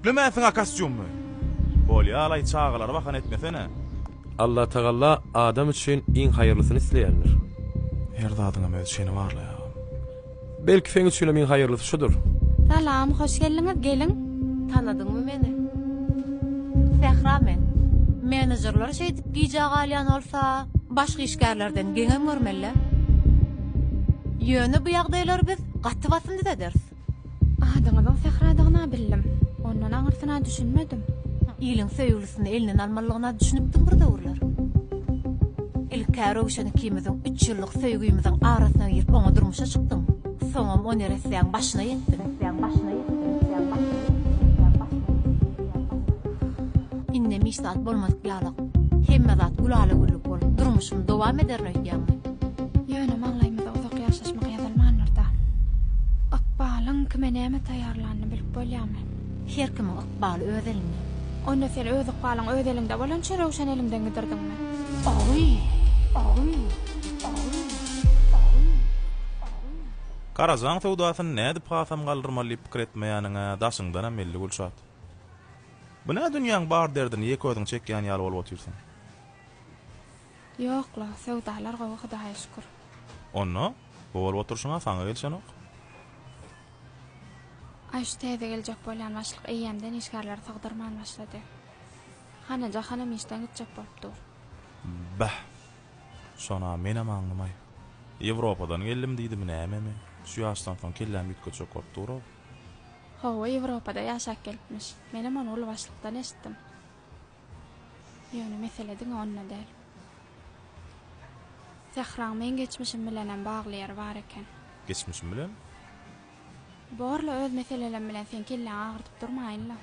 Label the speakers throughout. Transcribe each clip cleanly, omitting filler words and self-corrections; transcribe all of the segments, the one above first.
Speaker 1: Ütüklemänsiň-ä kostýumymy. Bolýa-laý, çagalary bahana etmesene.
Speaker 2: Allatagalla adam üçin iň haýyrlysyny isleýändir.
Speaker 1: Her zadyňam öz çeni bar-laý, agam.
Speaker 2: Belki seň üçinem iň haýyrlysy şudur.
Speaker 3: Salam, hoş geldiňiz, geliň.
Speaker 4: Tanadyňmy meni? Sähra men. Menejerler şeýdip gijä galýan bolsa, başga işgärlerden geňem görmeli-dä. Ýöne bu ýagdaýlary biz gaty basym düzederis.
Speaker 3: Adyňyzyň Sähradygyna bildim. Ondan aňyrsyna düşünmedim.
Speaker 4: Iliň söýgülisini elinden almalygyna düşünipdiň bir döwürler. Ilk-ä Röwşen ikimiziň üç ýyllyk söýgimiziň arasyna girip oňa durmuşa çykdyň. Soňam o neressäň başyna ýetdiň. Indem hiç zat bolmadyk ýalak. Hemme zat gülala-güllük bolup, durmuşymy dowam ederin öýdýäňmi?
Speaker 3: Ýöne maňlaýymyza uzak ýaşaşmak ýazylmandyr-da. Ykbalyň kime näme taýýarlanyny bilip bolýarmy?
Speaker 4: Her kimiň ykbaly öz elinde.
Speaker 3: Onda sen öz ykbalyň öz eliňde bolany üçin Röwşeni eliňden gidirdiňmi?
Speaker 4: Agy! Agy! Agy! Agy!
Speaker 1: Agy! Garajaň söwdasyny nädip hasam galdyrmaly diýip pikir etmeýäniň-ä daşyňdanam belli Gülşat. Bu nä dünýäň bar derdini ýeke özüň çekýän ýaly bolup otyrsyň?
Speaker 3: Ýok-la, söwdalar gowy Hudaýa şükür.
Speaker 1: Onda, bu bolup oturyşyň-a saňa gelşenok.
Speaker 3: Aý, şu täze geljek bolýan başlyk eýýämden işgärleri sygdyrman başlady. Hany, Jahanam işden gitjek bolup dur.
Speaker 1: Beh, şon-a menem aňdymaý. Ýewropadan geldim diýdimi nämemi, şu ýaşdan soň kellämi üýtgetjek bolup dur-ow.
Speaker 3: Hawa, Ýewropada ýaşap gelipmiş. Menem ony uly başlykdan eşitdim. Ýöne mesele diňe onda däl. Sähraň meň geçmişim bilenem bagly ýeri bar eken.
Speaker 1: Geçmişim bilen?
Speaker 3: Borla öz meselelem bilen seň kelläňi agyrdyp durmaýynla.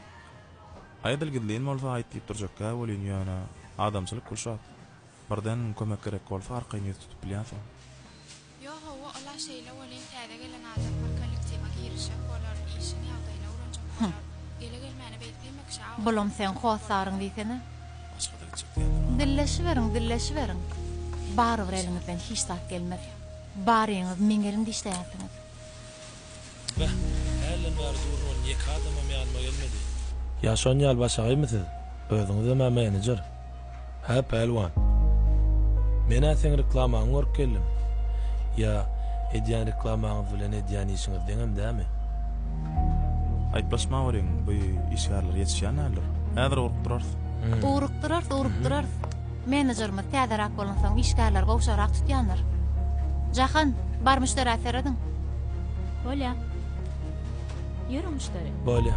Speaker 1: Aý edil gizlin bolsa aýt diýip durjakkä welin ýöne adamçylyk Gülşat. Birden kömek gerek bolsa arkaýyn ýüz tutup bilýänsiň.
Speaker 3: Ýo hawa ola şeýle welin täze gelen adam bir kollektiwa girişjek bolar, işiň ýagdaýyny öwrenjek bolar. Gele gelmäne beýdip hemme kişä awunyp
Speaker 4: Bulam seň hossaryň diýsene.
Speaker 1: Başgada gitjek diýenler bar.
Speaker 4: Dilleşiberiň, dilleşiberiň. Barybir eliňizden hiç zat gelmez. Baryňyz meň elim dişleýärsiňiz.
Speaker 5: Beh, hälden bäri durun welin ýeke adamam ýanyma gelmedi. Ýa şon ýaly başagaýmy siz? Özüňizem-ä menejer. Hä, pälwan. Men-ä seň reklamaňy görüp geldim. Ýa edýän reklamaňyz bilen edýän işiňiz deňem dämi?
Speaker 1: Aýyplaşma welin, bu işgärler ýetişýän däldir. Häzir ugrukdyrarys.
Speaker 4: Ugrukdyrarys, ugrukdyrarys. Menejerimiz täzeräk bolansoň işgärleri gowşagrak tutýandyr. Jahan, bar müşderä serediň.
Speaker 6: Bolýa. Ýörüň müşderi.
Speaker 5: Bolýa.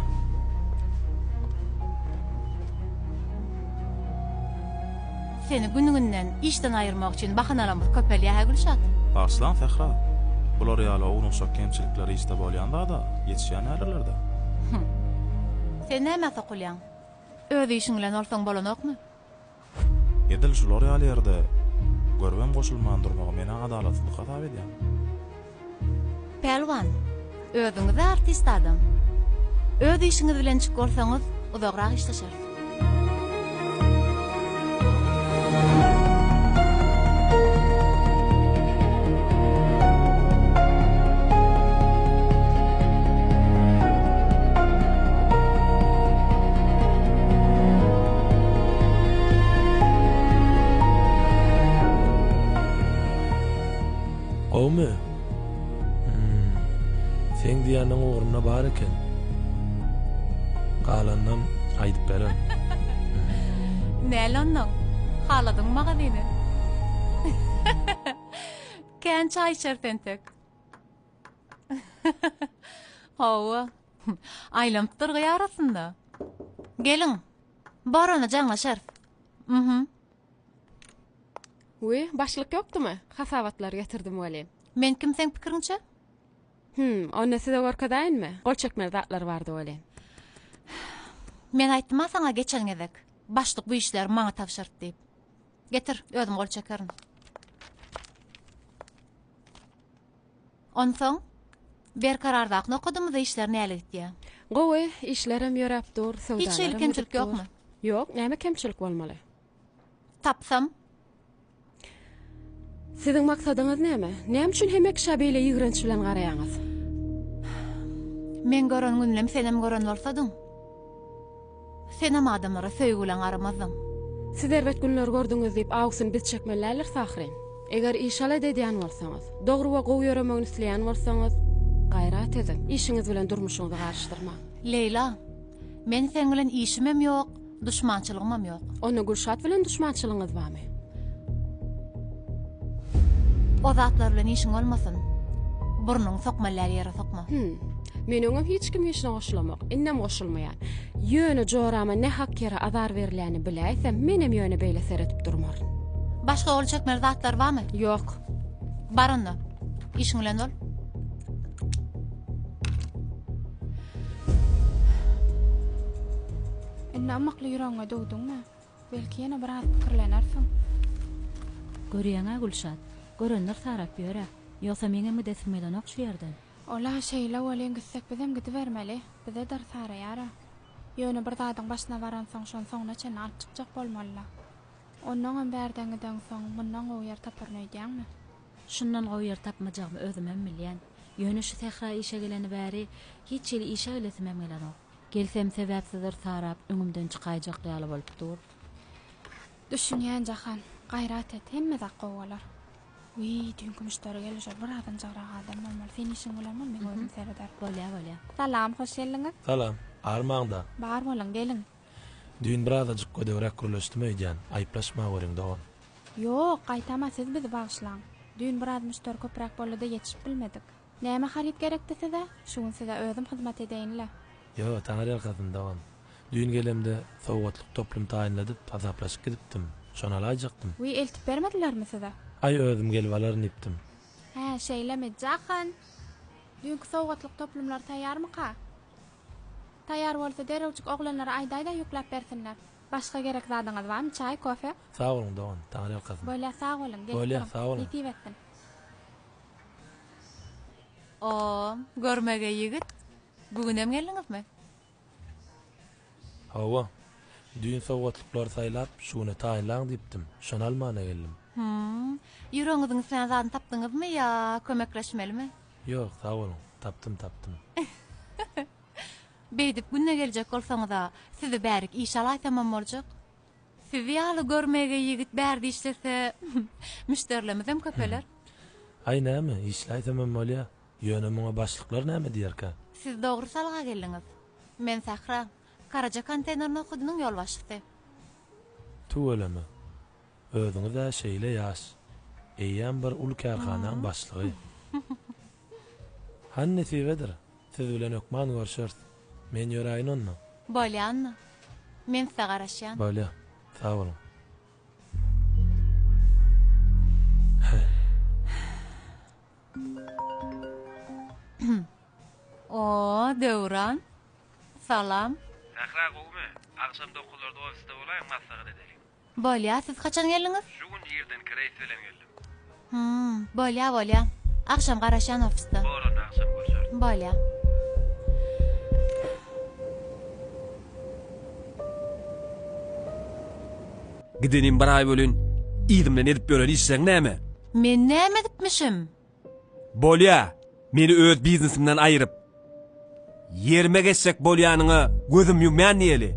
Speaker 4: Seni gün-günden işden aýyrmak üçin bahanalarymyz köpelýär hä Gülşat?
Speaker 1: Bagyşlaň Sähra. Bular ýaly ownuk-uşak kemçilikler işde bolýan zada, ýetişýän ärlerde.
Speaker 4: Hum. Sen nämä sokulýaň? Öz işiň bilen bolsaň bolanokmy?
Speaker 1: Edil şular ýaly ýerde görübem goşulman durmagy men-ä adalatsyzlyk hasap edýän.
Speaker 4: Pälwan, özüňiz-ä artist adam. Öz işiňiz bilenjik bolsaňyz, uzagrak işleşeris.
Speaker 5: Gowumy? Hum. Seň diýýäniň ugrunda bar eken. Galanynam aýdyp bererin.
Speaker 4: Näle onnoň? Haladyňmy magazyny? Kän çaý içeris entek. Hawa. Aýlanyp dur gyý arasynda. Geliň. Bar onda jaňlaşarys. Mhm.
Speaker 7: Wiý, başlyk ýokdumy? Hasabatlary getirdim welin.
Speaker 4: Men kim seň pikiriňçe?
Speaker 7: Hüm, onda size görkezäýinmi? Gol çekmeli zatlar bardy welin.
Speaker 4: Men aýtdym-a saňa geçen gezek. Başlyk bu işleri maňa tabşyrdy diýip. Getir, özüm gol çekerin. Onsoň, Berkarardaky nokadymyzda işler näle gitýär?
Speaker 7: Gowy, işlerem ýöräp dur,
Speaker 4: Hiç hili
Speaker 7: söwdalaram
Speaker 4: kemçilik
Speaker 7: gidip dur.
Speaker 4: ýokmy?
Speaker 7: Ýok, näme kemçilik bolmaly?
Speaker 4: Tapsam.
Speaker 7: Siziň maksadyňyz näme? Näme üçin hemme kişä beýle ýigrenç bilen garaýaňyz?
Speaker 4: Meň gören günlem senem gören bolsadyň. Senem adamlara söýgi bilen garamazdyň.
Speaker 7: Siz erbet günler gördüňiz diýip awusyny biz çekmeli däldiris ahyryn. Eger iş alada edýän bolsaňyz, dogry we gowy ýöremegini isleýän bolsaňyz, gaýrat ediň, işiňiz bilen durmuşyňyzy garyşdyrmaň.
Speaker 4: Leýla, men seň bilen işimem ýok, duşmançylygymam ýok.
Speaker 7: Onda Gülşat bilen duşmançylygyňyz barmy?
Speaker 4: O zatlar bilen işiň bolmasyn. Burnuňy sokmaly däl ýere sokma.
Speaker 7: Hüm. Men öňem hiç kimiň işine goşulamok, indem goşulmaýan. Ýöne jorama nähak ýere azar berilýänini biläýsem, menem ýöne beýle seredip durmaryn.
Speaker 4: Başga gol çekmeli zatlar barmy?
Speaker 7: Ýok.
Speaker 4: Bar onda. Işiň bilen bol.
Speaker 3: Indi ymykly ýüregiňe düwdüňmi? Belki ýene biraz pikirlenersiň.
Speaker 6: Görýäň-ä Gülşat, görenler sarap ýör-ä. Ýogsa meňem gidesim gelenok şu ýerden.
Speaker 3: Ol-a şeýle welin gitsek bizem gidibermeli. Bize-de saraýar-a. Ýöne bir zadyň başyna baransoň şony soňuna çenli alyp çykjak bolmaly-la. Onnoňam bärden gideňsoň mundan gowy ýer taparyn öýdýäňmi?
Speaker 6: Şundan gowy ýer tapmajagymy özümem bilýän. Ýöne şu Sähra işe geleni bäri hiç hili işe gelesimem gelenok. Gelsem sebäpsiz yrsarap öňümden çykaýjak ýaly bolup dur.
Speaker 3: Düşünýän Jahan. Gaýrat et, hemme zat gowy bolar. Wiý, düýnki müşderi geldi, şol bir azynjygrak adam bolmaly. Sen işiň bilen bol, men özüm serederin.
Speaker 6: Bolýa, bolýa.
Speaker 3: Salam, hoş geldiňiz.
Speaker 5: Salam. Armaňda.
Speaker 3: Bar boluň, geliň.
Speaker 5: Düýn birazajyk gödegräk gürleşdim öýdýän, aýyplaşmaweriň dogan.
Speaker 3: Ýok, gaýtama siz bizi bagyşlaň. Düýn biraz müşderi köpräk boldy-da ýetişip bilmedik. Näme haryt gerekdi size? Şu gün size özüm hyzmat edeýin-le.
Speaker 5: Ýo, taňyrýalkasyn dogan. Düýn gelemde sowgatlyk toplum taýynladyp, hasaplaşyp gidipdim. Şony alaýjakdym.
Speaker 3: Wiý, eltip bermedilermi size?
Speaker 5: Aý, özüm gelip alaryn diýipdim.
Speaker 3: Hä, şeýlemi? Jahan! Düýnki sowgatlyk toplumlar taýýarmyka? Taýýar bolsa, derrewjik oglanlara aýdaý-da ýükläp bersinler. Başga gerek zadyňyz barmy? Çaý, kofe?
Speaker 5: Sag boluň, dogan. Taňyrýalkasyn.
Speaker 3: Bolýa, sag boluň. Gelip
Speaker 5: Bolýa,
Speaker 3: duruň.
Speaker 5: sag boluň.
Speaker 3: Nesip etsin.
Speaker 4: O, görmegeý ýigit. Bu günem geldiňizmi?
Speaker 5: Hawa. Düýn sowgatlyklary saýlap, şu güne taýynlaň diýipdim. Şony almana geldim.
Speaker 4: Hum. Ýüregiňiziň islän zadyny tapdyňyzmy ýa kömekleşmelimi?
Speaker 5: Ýok, sag boluň. Tapdym, tapdym.
Speaker 4: Beýdip günde geljek bolsaňyz-a, sizi bärik işe alaýsamam boljak. Siz ýaly görmegeý ýigit bärde işlese, müşderilemizem köpeler.
Speaker 5: Aý näme, işläýsemem bolýa. Ýöne muňa başlyklar näme diýerkä?
Speaker 4: Siz dogry salga geldiňiz. Men Sähra, Karaja konteýner nokadynyň ýolbaşçysy.
Speaker 5: Tüweleme. Özüňiz-ä şeýle ýaş. Eýýäm bir uly kärhanaň başlygy. Hany nesibedir, siz bilen hökman görşeris. Men ýöräýin onda.
Speaker 4: Bolýa onda. Men size garaşýan.
Speaker 5: Bolýa. Sag boluň.
Speaker 4: O, Döwran. Salam.
Speaker 8: Sähra gowumy? Agşam dokuzlarda ofisde bolaýyň maslahat edeliň.
Speaker 4: Bolýa, siz haçan geldiňiz?
Speaker 8: Şu gün irdenki reýs bilen geldim.
Speaker 4: Hum, bolýa, bolýa. Agşam garaşýan ofisde.
Speaker 8: Bor onda agşam görşeris.
Speaker 4: Bolýa.
Speaker 2: Gidenim bir aý welin, yzymdan edip ýören işleň näme?
Speaker 4: Men näme edipmişim?
Speaker 2: Bolýa, meni öz biznesimden aýyryp, ýerime geçjek bolýanyňa gözüm ýumýan diýeli.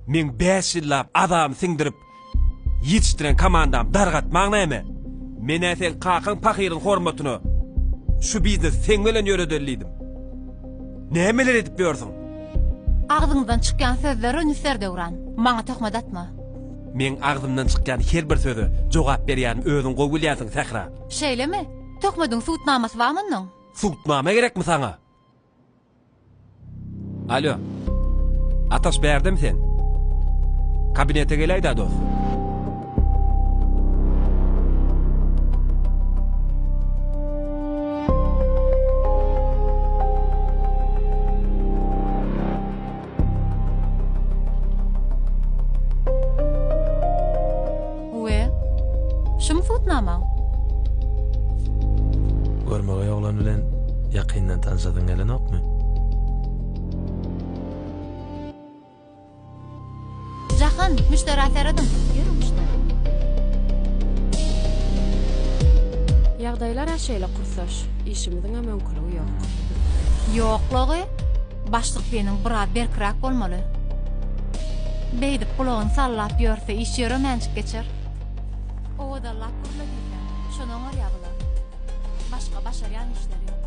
Speaker 2: Meň bäş ýyllap azabymy siňdirip ýetişdiren komandamy dargatmaň näme? Men-ä seň kakaň pahyryň hormatyna şu biznesi seň bilen ýöredeli diýdim. Nämeler edip ýörsüň?
Speaker 4: Agzyňdan çykýan sözlere üns ber Döwran. Maňa töhmet atma.
Speaker 2: Meň agzymdan çykýan her bir söze jogap berýänimi özüň gowy bilýänsiň, Sähra.
Speaker 4: Şeýlemi? Töhmediň subutnamasy barmy onnoň?
Speaker 2: Subutnama gerekmi saňa? Alo. Ataş bärdemi sen? Kabinete geläý-dä dost.
Speaker 4: We, şumy subutnamaň?
Speaker 5: Görmegeý oglan bilen ýakyndan tanşasyň gelenokmy?
Speaker 4: Jahan, müşderä serediň.
Speaker 6: Ýörüň müşderi.
Speaker 7: Ýagdaýlar-a şeýle kursdaş, işimiziňem öňküligi ýok.
Speaker 4: Ýoklugy, başlyk diýeniň biraz berkiräk bolmaly. Beýdip gulagyny sallap ýörse iş ýöremänjik geçer. Owadanlap gürle diýseň, şony oňarýar bular. Başga başarýan işleri ýok.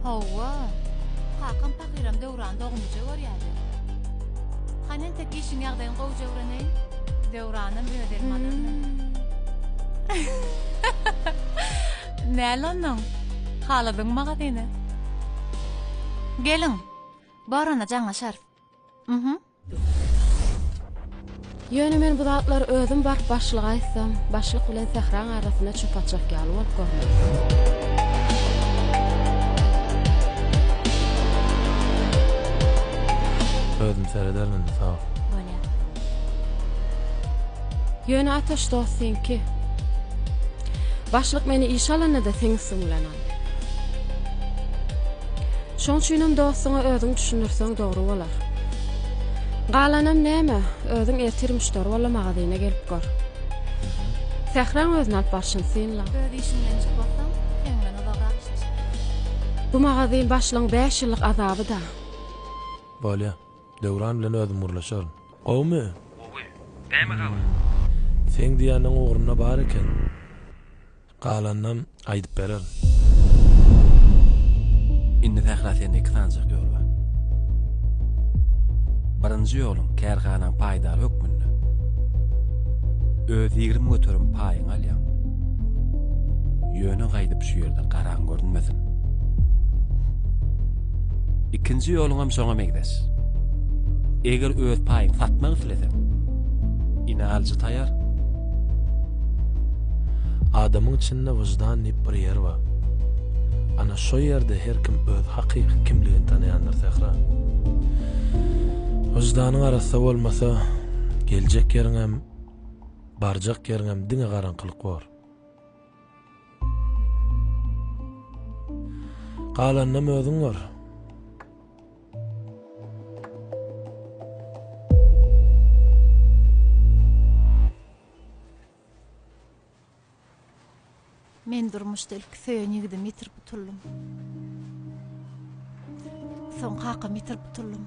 Speaker 4: Hawa, kakam pahyram Döwrany dogumlyja görýärdi. Hany entek işiň ýagdaýyny gowuja öwreneýin. Döwranam öz elime alaryn. Näl onnoň? Haladyňmy magazyny? Geliň, baranda jaňlaşarys. Mhm.
Speaker 7: Ýöne men bu zatlary özüm baryp başlyga aýtsam, başlyk bilen Sähraň arasynda çöp atjak ýaly bolup görner.
Speaker 5: Özüm serederin indi sag ol.
Speaker 6: Bolýar.
Speaker 7: Ýöne Ataş dost seňki. Başlyk meni işe alanda-da seň üstüň bilen aldy. Şoň üçinem dostuňa özüň düşündirseň dogry bolar. Galanam näme, özüň ertir müşderi bol-da magazyna gelip gör. Sähraň özüni alyp barşyny synla.
Speaker 4: Öz işiň bilen jyk bolsaň, seň bilen uzagrak işleşeris.
Speaker 7: Bu magazyn başlygyň bäş ýyllyk azaby-da.
Speaker 5: Bolýa. Döwran bilen özüm gürleşerin. Gowumy?
Speaker 8: Gowy. Näme habar?
Speaker 5: Seň diýýäniň ugrunda bar eken. Galanynam aýdyp bererin.
Speaker 2: Indi Sähra sende iki sanjak ýol bar. Birinji ýoluň kärhanaň paýdary hökmünde öz 20% paýyňy alýaň. Ýöne gaýdyp şu ýerde garaň görünmesin. Ikinji ýoluňam şoňa meňzeş. Eger öz paýyňy satmak isleseň, ine alyjy taýar.
Speaker 5: Adamyň içinde wyždan diýip bir ýer bar. Ana şo ýerde her kim öz hakyky kimligini tanaýandyr Sähra. Wyždanyň arassa bolmasa, geljek ýeriňem, barjak ýeriňem diňe garaňkylyk bor. Galanynam özüň gör.
Speaker 4: Men durmuşda ilki söýen ýigidimi ýitirip utuldym. Soň kakamy ýitirip utuldym.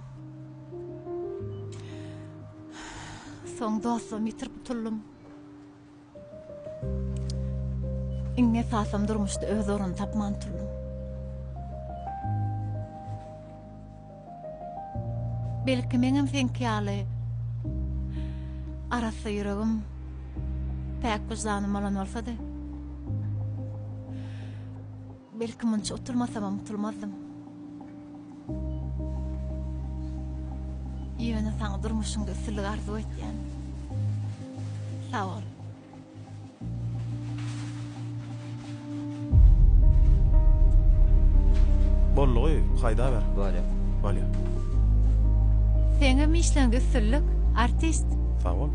Speaker 4: Soň dostlarymy ýitirip utuldym. Iň esasam durmuşda öz ornuny tapman utuldym. Belki meňem seňki ýaly arassa ýüregim, päk wyždanym bolan bolsady. Belki munça utulmasamam utulmazdym. Ýöne saňa durmuşyňda üstünlik arzuw etýän. Sag bol.
Speaker 1: Boldugy, haýdaber.
Speaker 9: Bolýa.
Speaker 1: Bolýa.
Speaker 4: Seňem işleňde üstünlik, artist.
Speaker 1: Sag bol.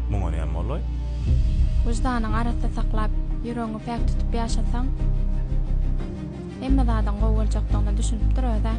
Speaker 1: Muňa näme boldy?
Speaker 3: Wyždanyňy arassa saklap, ýüregiňi päk tutup ýaşasaň, hemme zadyň gowy boljakdygyna düşünipdir öz-ä.